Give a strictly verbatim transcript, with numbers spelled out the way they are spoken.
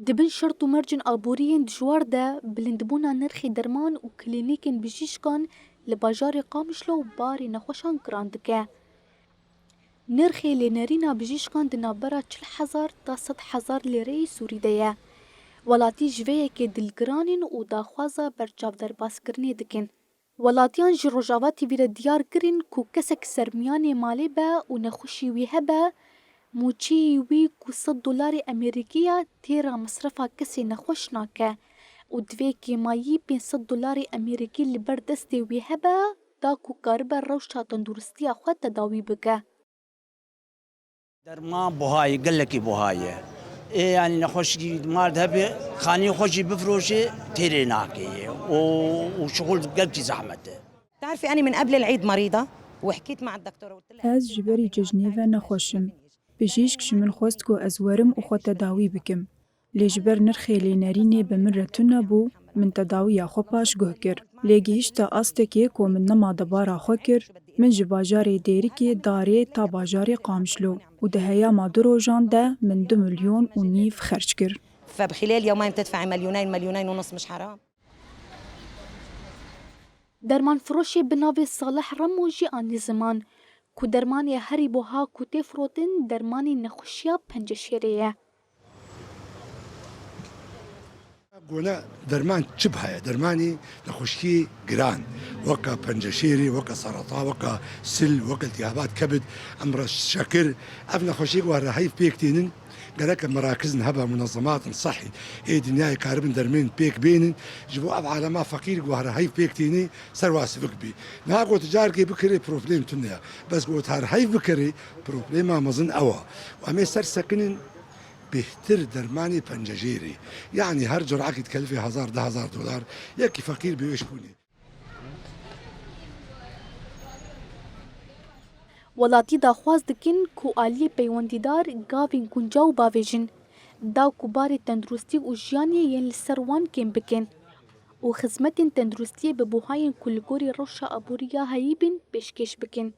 Di bin şert û mercên aborî yên dijwar de, bilindbûna nirxê derman û klînîkên bijîşkan li bajarê Qamişlo barê nexweşan giran dike. Nirxê lênerîna bijîşkan di navbera çil hezar ta sed hezar lêreyê Sûrî de ye. Welatî ji vê yekê dilgiran in û daxwaza berçav derbazkirinê dikin. Welatiyan ji Rojava T V re diyar kirin ku kesek ser miyanê malê be û nexweşî wî hebe, mûçeyê wî ku sed dolarê Amerîkî ye, têra mesrefa kesê nexweş nake û divê kêmayî pênc sed dolarê Amerîkî li ber destê wî hebe, da ku karibe rewşa tenduristiya xwe tedawî bike. Derman buha ye, gelekî buha ye. Ê, yanî nexweşikî mal de hebe, xanî xwe jî bifroşe, têrê nake ye. Û, û şixul gelkî zehmet e. بتعرفي، أنا من قبل العيد مريضة، وحكيت مع الدكتورة، قلت لها Ez ji berî cejnê ve nexweş im. Bijîşk ji min xwest ku ez werim û xwe tedawî bikim. Lê ji ber nirxê lênerînê bi min re tune bû, min tedawiya xwe paşguh kir. Lê gihişte astekê ku min nema debara xwe kir, min ji bajarê Dêrikê darê ta bajarê Qamişlo û di heyama du rojan de min du milyon û nîv xerc kir. فبخلال يومين بتدفعي مليونين، مليونين ونص، مش حرام؟ Dermanfiroşê bi navê Salih Remo jî anî ziman ku dermanê herî buha ku tê firotin dermanê nexweşiya penceşêrê ye. Gona derman çi biha ye? Dermanê nexweşiyê giran, weke penceşêrê, weke sereta, weke sil, weke iltihabat kebid, emre şekir. Ev nexweşiyê ku here heyv pêk tînin, gereke merakizin hebe, munezzematên sehî ê dinyayê karibin dermên pêk bênin. Ji bo ev alema feqîr ku here heyv pêk tînî, ser wa sivik bî. Niha ku tu carkê bikirê, problem tune ye. Bes ku tu her heyv bikirê, problema mezin ew e. Û em ê ser sekinin, bêhtir dermanê pencejêrê. Yanî her curakî dikelifê hezar, deh hezar dolar, yekî feqîr bêweş bûnê. Welatî daxwaz dikin ku aliyê peywendîdar gavên guncaw bavêjin, da ku barê tenduristî û jiyanê yên li ser wan kêm bikin û xizmetên tenduristiyê bi buhayên ku li gorî rewşa aborî ya heyî bin pêşkêş bikin.